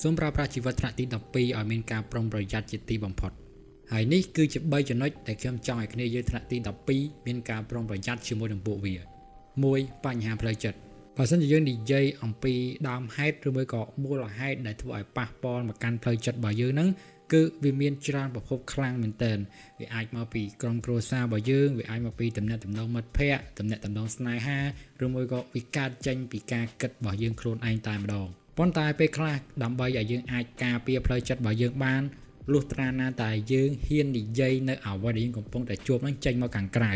សូមប្រើប្រាស់ជីវិតថ្នាក់ទី12ឲ្យមានការប្រុងប្រយ័ត្នជាទីបំផុតហើយនេះគឺជា3ចំណុចដែលខ្ញុំចង់ឲ្យគ្នាយើងថ្នាក់ទី12មានការប្រុងប្រយ័ត្នជាមួយនឹងពួកវា1បញ្ហាផ្លូវចិត្តបើសិនជាយើងនិយាយអំពីដើមហេតុឬមួយក៏មូលហេតុដែលធ្វើឲ្យប៉ះពាល់មកកាន់ផ្លូវចិត្តរបស់យើងហ្នឹងគឺវាមានច្រើនប្រភពខ្លាំងមែនទែនវាអាចមកពីក្រុមគ្រួសាររបស់យើងវាអាចមកពីទំនាក់ទំនងមិត្តភ័ក្តិទំនាក់ទំនងស្នេហាឬមួយក៏វាកើតចេញពីការគិតរបស់យើងខ្លួនឯងតែម្ដងប៉ុន្តែពេលខ្លះដើម្បីឲ្យយើងអាចការពារផ្លូវចិត្តរបស់យើងបានលុះត្រាណាតែយើងហ៊ាននិយាយនៅអ្វីដែលយើងកំពុងតែជួបហ្នឹងចេញមកខាងក្រៅ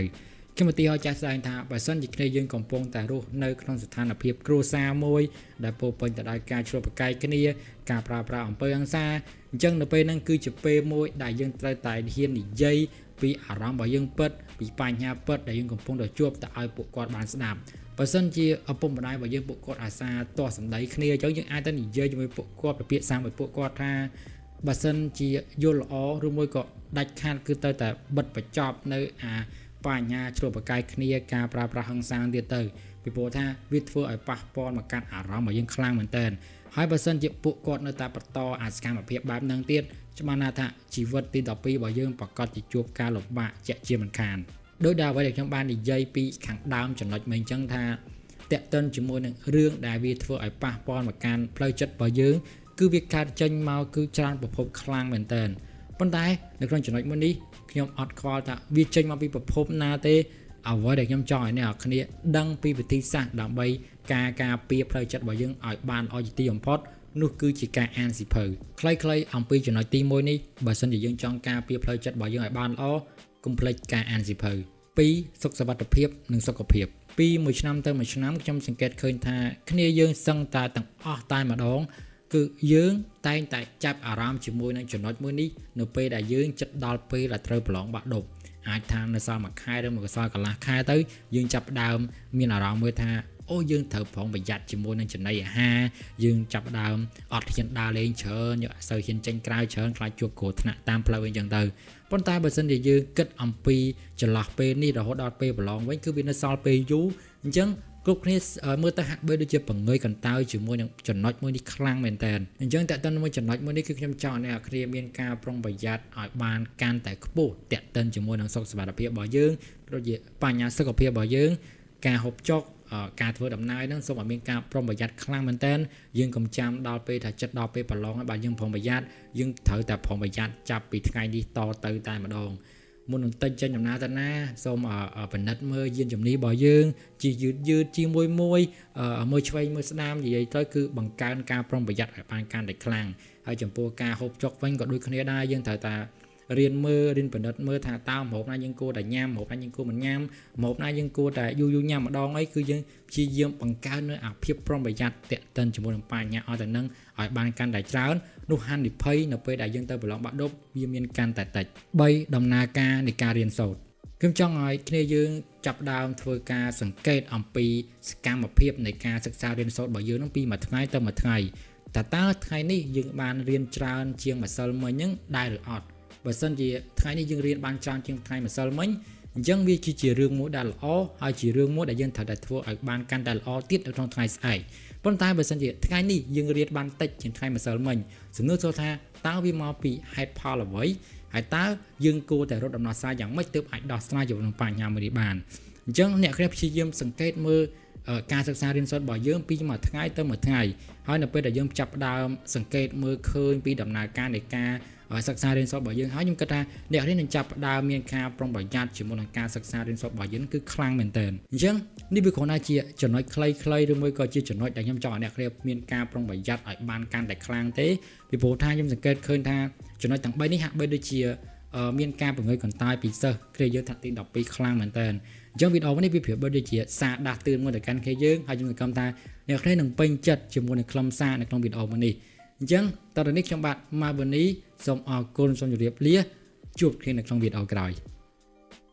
ខ្ញុំឧទាហរណ៍ចាស់ស្ដែងថាបើសិនជាគ្នាយើងកំពុងតែរស់នៅក្នុងស្ថានភាពគ្រួសារមួយដែលពោរពេញទៅដោយការឈ្លោះប្រកែកគ្នាការប្រើប្រាស់អំពើហិង្សាអញ្ចឹងនៅពេលហ្នឹងគឺជាពេលមួយដែលយើងត្រូវតែហ៊ាននិយាយពីអារម្មណ៍របស់យើងពិតពីបញ្ហាពិតដែលយើងកំពុងតែជួបទៅឲ្យពួកគាត់បានស្ដាប់បើសិនជាឪពុកម្ដាយរបស់យើងពួកគាត់អាសាទាស់សម្ដីគ្នាអញ្ចឹងយើងអាចទៅនិយាយជាមួយពួកគាត់ពិភាក្សាមួយពួកគាត់ថាបើសិនជាយល់ល្អឬមួយក៏ដាច់ខាតគឺទៅតែបិទបញ្ចប់នៅអាបញ្ហាឈ្លោះប្រកែកគ្នាការប្រើប្រាស់ហិង្សាទៀតទៅពីព្រោះថាវាធ្វើឲ្យប៉ះពាល់មកកាន់អារម្មណ៍របស់យើងខ្លាំងមែនតើហើយបើសិនជាពួកគាត់នៅតែបន្តអាសកម្មភាពបែបហ្នឹងទៀតច្បាស់ណាស់ថាជីវិតទី12របស់យើងប្រកាសជាជួបការលំបាកជាក់ជាមិនខានដោយដែលអ្វីដែលខ្ញុំបាននិយាយពីខាងដើមចំណុចមិញអញ្ចឹងថាតកតិនជាមួយនឹងរឿងដែលវាធ្វើឲ្យប៉ះពាល់មកកាន់ផ្លូវចិត្តរបស់យើងគឺវាកើតចេញមកគឺច្រើនប្រភពខ្លាំងមែនតើប៉ុន្តែនៅក្នុងចំណុចមួយនេះខ្ញុំអត់ខ្វល់ថាវាចេញមកពីប្រភពណាទេអ្វីដែលខ្ញុំចង់ឲ្យអ្នកនរគ្នាដឹងពីវិធីសាស្ត្រដើម្បីការការពារផ្លូវចិត្តរបស់យើងឲ្យបានល្អជាទីបំផុតនោះគឺជាការអានសៀវភៅខ្លីៗអំពីចំណុចទី1នេះបើសិនជាយើងចង់ការពារផ្លូវចិត្តរបស់យើងឲ្យបានល្អកុំភ្លេចការអានសៀវភៅ2សុខសុវត្ថិភាពនិងសុខភាពពីមួយឆ្នាំទៅមួយឆ្នាំខ្ញុំសង្កេតឃើញថាគ្នាយើងសឹងតែទាំងអស់តែម្ដងគឺយើងតែងតែចាប់អារម្មណ៍ជាមួយនឹងចំណុចមួយនេះនៅពេលដែលយើងចិត្តដល់ពេលដែលត្រូវប្រឡងបាក់ឌុបអាចថានៅសល់មួយខែឬមួយសល់កន្លះខែទៅយើងចាប់ផ្ដើមមានអារម្មណ៍មួយថាអូយើងត្រូវប្រុងប្រយ័ត្នជាមួយនឹងចំណីអាហារយើងចាប់ផ្ដើមអត់ហ៊ានដើរលេងច្រើនយើងអត់សូវហ៊ានចេញក្រៅច្រើនខ្លាចជួបគ្រោះថ្នាក់តាមផ្លូវអីចឹងទៅប៉ុន្តែបើសិនជាយើងគិតអំពីចន្លោះពេលនេះរហូតដល់ពេលប្រឡងវិញគឺវានៅសល់ពេលយូរអញ្ចឹងគ្រប់គ្នាមើលទៅហាក់បីដូចជាបង្ងើយកន្តើយជាមួយនឹងចំណុចមួយនេះខ្លាំងមែនតើអញ្ចឹងតើតើមួយចំណុចមួយនេះគឺខ្ញុំចង់ឲ្យអ្នកគ្នាមានការប្រុងប្រយ័ត្នឲ្យបានកាន់តែខ្ពស់តេតិនជាមួយនឹងសុខសុវត្ថិភាពរបស់យើងដូចជាបញ្ហាសុខភាពរបស់យើងការហូបចុកការធ្វើដំណើរហ្នឹងសូមឲ្យមានការប្រុងប្រយ័ត្នខ្លាំងមែនតើយើងកុំចាំដល់ពេលថាចិត្តដល់ពេលប្រឡងហើយបាទយើងប្រុងប្រយ័ត្នយើងត្រូវតែប្រុងប្រយ័ត្នចាប់ពីថ្ងៃនេះតទៅតែម្ដងមុននឹងតិចចេញដំណើរទៅណាសូមពិនិត្យមើលយានជំនិះរបស់យើងជាយឺតយឺតជាមួយមួយមើលឆ្វេងមើលស្ដាមនិយាយទៅគឺបង្កើនការប្រុងប្រយ័ត្នឲ្យបានកាន់តែខ្លាំងហើយចំពោះការហូបចុកវិញក៏ដូចគ្នាដែរយើងត្រូវតែរៀនមើលរៀនពិនិត្យមើលថាតើម្ហូបណាយើងគួរតែញ៉ាំម្ហូបណាយើងគួរមិនញ៉ាំម្ហូបណាយើងគួរតែយូរយូរញ៉ាំម្ដងអីគឺយើងព្យាយាមបង្កើននៅអាភាពប្រុងប្រយ័ត្នតាក់ទិនជាមួយនឹងបញ្ហាអស់តែនឹងឲ្យបានកាន់តែច្រើននោះហានិភ័យនៅពេលដែលយើងទៅប្រឡងបាក់ឌុបវាមានកាន់តែតិច3ដំណើរការនៃការរៀនសូត្រខ្ញុំចង់ឲ្យគ្នាយើងចាប់ដើមធ្វើការសង្កេតអំពីសកម្មភាពនៃការសិក្សារៀនសូត្ររបស់យើងនឹងពីមួយថ្ងៃទៅមួយថ្ងៃតើតើថ្ងៃនេះយើងបានរៀនច្រើនជាងម្សិលមិញហ្នឹងដែរឬអត់បើសិនជាថ្ងៃនេះយើងរៀនបានច្រើនជាងថ្ងៃម្សិលមិញអញ្ចឹងវាជារឿងមួយដែលល្អហើយជារឿងមួយដែលយើងត្រូវតែធ្វើឲ្យបានកាន់តែល្អទៀតនៅក្នុងថ្ងៃស្អែកប៉ុន្តែបើសិនជាថ្ងៃនេះយើងរៀនបានតិចជាងថ្ងៃម្សិលមិញសំណួរសួរថាតើវាមកពីហេតុផលអ្វីហើយតើយើងគួរតែរកដំណោះស្រាយយ៉ាងម៉េចទើបអាចដោះស្រាយជាមួយនឹងបញ្ហាមួយនេះបានអញ្ចឹងអ្នកគ្នាព្យាយាមសង្កេតមើលការសិក្សារៀនសូត្ររបស់យើងពីមួយថ្ងៃទៅមួយថ្ងៃហើយនៅពេលដែលយើងចាប់ផ្ដើមសង្កេតមើលឃើញពីដំណើរការនៃការសិក្សារៀនសូត្ររបស់យើងហើយខ្ញុំគិតថាអ្នករៀននឹងចាប់ផ្ដើមមានការប្រុងប្រយ័ត្នជាមួយនឹងការសិក្សារៀនសូត្ររបស់យើងគឺខ្លាំងមែនទែនអញ្ចឹងនេះវាគ្រាន់តែជាចំណុចខ្លីៗឬមួយក៏ជាចំណុចដែលខ្ញុំចង់ឲ្យអ្នកគ្នាមានការប្រុងប្រយ័ត្នឲ្យបានកាន់តែខ្លាំងទេពីព្រោះថាខ្ញុំសង្កេតឃើញថាចំណុចទាំង3នេះហាក់បីដូចជាមានការបង្ងើយកន្តើយពីសិស្សគ្នាយើងថ្នាក់ទី12ខ្លាំងមែនទែនអញ្ចឹងវីដេអូនេះវាប្រៀបដូចជាសារដាស់តឿនមួយទៅកាន់គ្នាយើងហើយខ្ញុំសង្ឃឹមថាអ្នកគ្នានឹងពេញចិត្តជាមួយនឹងខ្លឹមសារនៅក្នុងវីដេអូមួយនេះអញ្ចឹងតទៅនេះខ្ញុំបាទម៉ាបូនីសូមអរគុណសូមជម្រាបលាជួបគ្នានៅក្នុងវីដេអូក្រោយ។